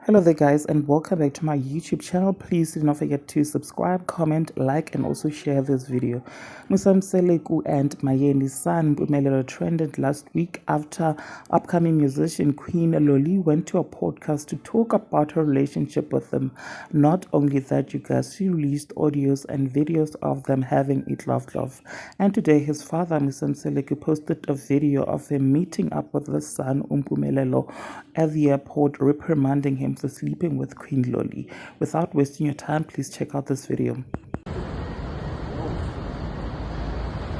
Hello there guys, and welcome back to my YouTube channel. Please do not forget to subscribe, comment, like, and also share this video. Musa Mseleku and Mayeni's son Mpumelelo trended last week after upcoming musician Queen Loli went to a podcast to talk about her relationship with him. Not only that, you guys, she released audios and videos of them having it love love. And today his father, Musa Mseleku, posted a video of him meeting up with the son Mpumelelo at the airport, reprimanding him for sleeping with Queen Loli. Without wasting your time, please check out this video.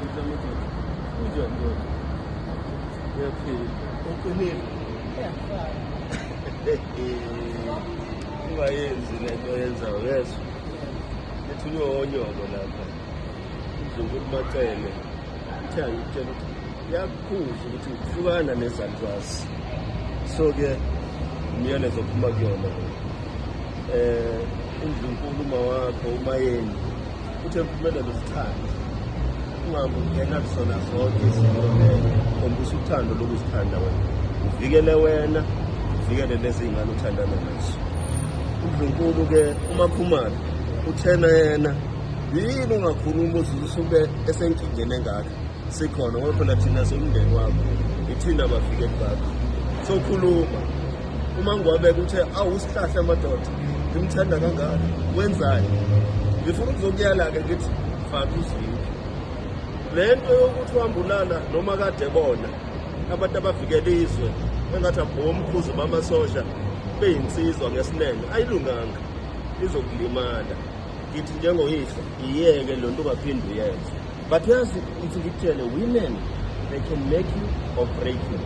Kunjani kodwa? Uyaphila? Uqinile? Ungayenzi lento oyenzayo, yezwa? Ethunywe onyoko lapha. Umzukulu Macele. Uthe angikutshela ukuthi yakukhuza ukuthi hlukana nezalukazi. So-ke umyalezo ophuma kuyona lo. Undlunkulu uma wakho uMayeni uthe Mpumelelo zithande. Ungahambi ungena kuzona zonke izinto khombisa uthando lokuzithanda wena. Uvikele wena, uvikele lezi ngane othandana nazo. Undlunkulu-ke uMakhumalo uthena yena yini ungakhuluma uze usube esenkingeni engaka sikhona ngoba phela thina siwumndeni wakho, ithina abavikeli bakho. Sokhuluma uma ngwabeka uthe awu usihlahla amadoda ngimthanda kangaka wenzani? Ngifuna ukuzokuyala-ke ngithi faka uzwile le nto yokuthi uhamba ulala noma kade bona abantu abavikela izwe engathi abomkhuzi bamasosha beyinsizwa ngesinene ayilunganga, izokulimala. Ngithi njengoyihlo iyeke lo nto ungaphinde uyenze. But uyazi ngithi ngikutshele, women they can make you or break you,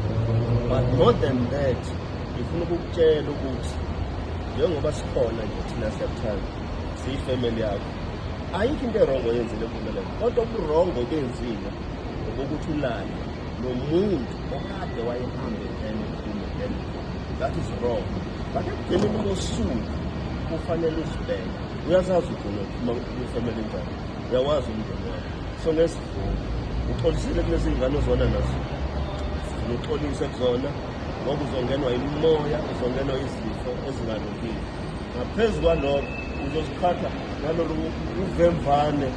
but more than that ngifuna ukukutshela ukuthi njengoba sikhona nje thina siyakuthanda, siyifamily yakho. Ayikho into e-wrong oyenzile Mpumelelo, kodwa ubu-wrong obenzile obokuthi ulale nomuntu okade wayehambe ngene ephume ngene ephume. That is wrong. But ekugcineni kosuku kufanele uzibheke. Uyazazi ukuthi uphuma kwifamily enjani, uyawazi umndeni wakho. So ngesivumo uxolisile kulezi ngane ozona nazo, sifuna uxolise kuzona ngoba uzongenwa imimoya, uzongenwa izifo ezingalungile. Ngaphezu kwalokho uzoziqhatha nalolu uvemvane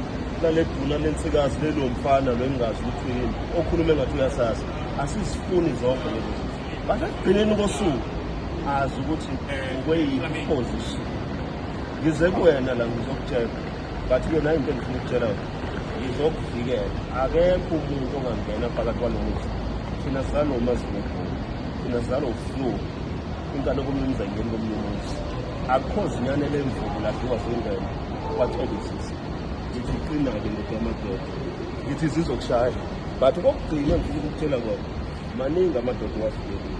laleduna lensikazi lelo mfana lo engingazi ukuthi yini okhuluma engathi uyasazi. Asizifuni zonke lezo zinto, but ekugcineni kosuku azi ukuthi ukweyiphi position. Ngize kuwena la ngizokutshela, but-ke nayo into engifuna ukutshela yona, ngizokuvikela. Akekho umuntu ongangena phakathi kwalo muzi. Thina sizalwa uMazibukulu, thina sizalwa uflu inkani komunye umuzi ayingeni komunye umuzi. Akukho zinyane lemvubu ladliwa zingene kwacebisisa. Ngithi qina-ke ndoda yamadoda, ngithi zizokushaya. But okokugcina engifuna ukukutshela kona, maningi amadoda owafikelile.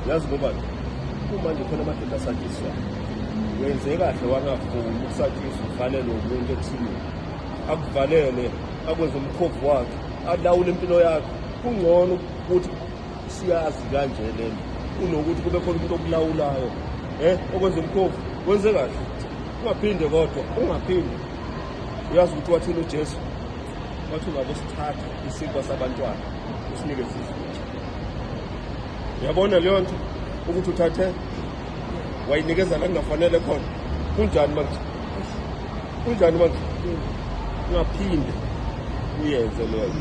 Uyazi ngobani? Kumanje khona amadoda asatshiswayo. Wenze kahle wangavumi ukusatshiswa, uvalelwe umuntu ekuthini. Akuvalele, akwenze umkhovu wakhe, alawule impilo yakho. Kungcono ukuthi siyazi kanje lento kunokuthi kube khona umuntu okulawulayo, okwenza umkhovu. Wenze kahle, ungaphinde kodwa, ungaphinde. Uyazi ukuthi wathini uJesu? Wathi ungabe usithatha isinkwa sabantwana usinikeze izinja. Uyabona leyo nto ukuthi uthathe wayinikeza la kungafanele khona. Kunjani manje? Kunjani manje? Ungaphinde uyenze leyo.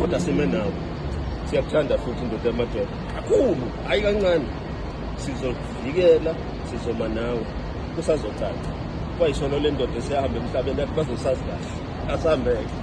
Kodwa sime nawe, siyakuthanda futhi ndoda yamadoda kakhulu, hayi kancane. Sizokuvikela, sizoma nawe, kusazocaca. Kwayishono le ndoda esiyahamba emhlabeni yathi bazosazi kahle. Asihambeke.